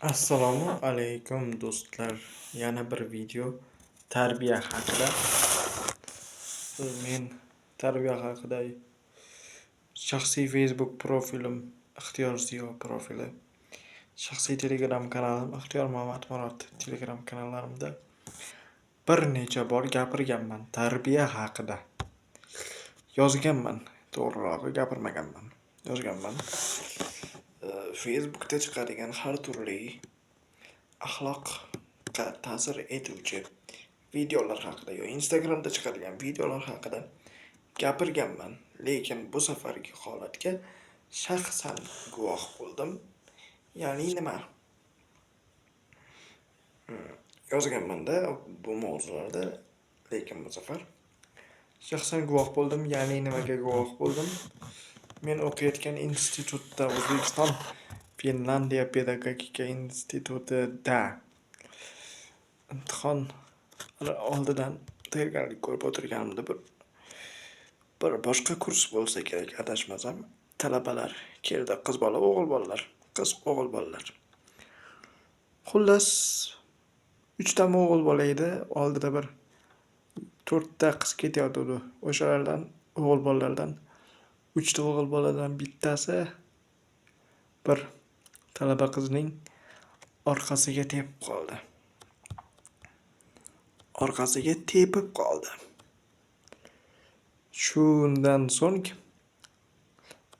Assalomu alaykum do'stlar. Yana bir video tarbiya haqida. Men tarbiya haqida shaxsiy Facebook profilim Ixtiyor Ziyo profili, shaxsiy Telegram kanalim Ixtiyor Mamatmurod Telegram kanallarimda bir necha bor gapirganman tarbiya haqida. Yozganman, to'g'rirog'i gapirmaganman, yozganman. Facebookda chiqadigan har turli axloqqa ta'sir etuvchi videolar haqida yo Instagramda chiqadigan videolar haqida gapirganman. Lekin bu safargi holatga shaxsan guvoh bo'ldim. Ya'ni nima? Yozganman-da bu mavzularda, lekin bu safar shaxsan guvoh bo'ldim. Ya'ni nimaga guvoh bo'ldim? Men o'qiyotgan institutda, O'zbekiston Finlandiya pedagogika institutida imtihon oldidan tayyorgarlik ko'rib o'tirganimda bir boshqa kurs bo'lsa kerak, adashmasam, talabalar keldi. Qiz bola, o'g'il bolalar, qiz, o'g'il bolalar. Xullas, uchtami o'g'il bola edi, oldida bir to'rtta qiz ketayotgandi. O'shalardan, o'g'il bolalardan uchta o'g'il boladan bittasi bir talaba qizning orqasiga tepib qoldi. Orqasiga tepib qoldi. Shundan so'ng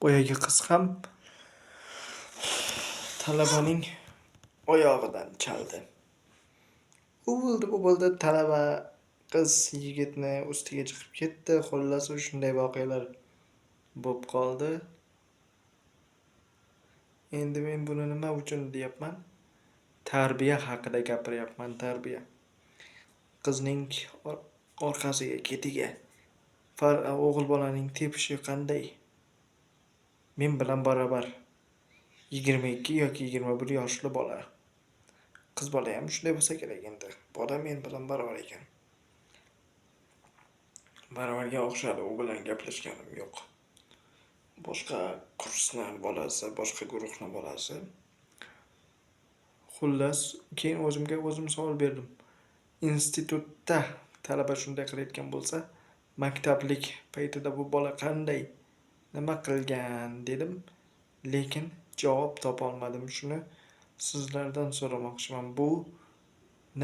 boyagi qiz ham talabaning oyog'idan chaldi. U bo'ldi, bu bo'ldi, talaba qiz yigitni ustiga chiqib ketdi. Xullas, shunday voqealar bo'p qoldi. Endi men buni nima uchun deyapman? Tarbiya haqida gapiryapman, tarbiya. Qizning orqasiga, ketiga o'g'il bolaning tepishi qanday? Men bilan barobar 22 yoki 21 yoshli bola. Qiz bola ham shunday bo'lsa kerak endi. Bola men bilan barobar ekan. Barobarga o'xshadi, u bilan gaplashganim yo'q. Boshqa kursni bolasi, boshqa guruhni bolasi. Xullas, keyin o'zimga o'zim savol berdim. Institutda talaba shunday qilayotgan bo'lsa, maktablik paytida bu bola qanday, nima qilgan dedim, lekin javob topolmadim. Shuni sizlardan so'ramoqchiman. Bu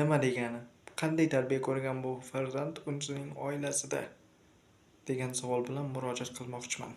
nima degani? Qanday tarbiya ko'rgan bu farzand o'zining oilasida degan savol bilan murojaat qilmoqchiman.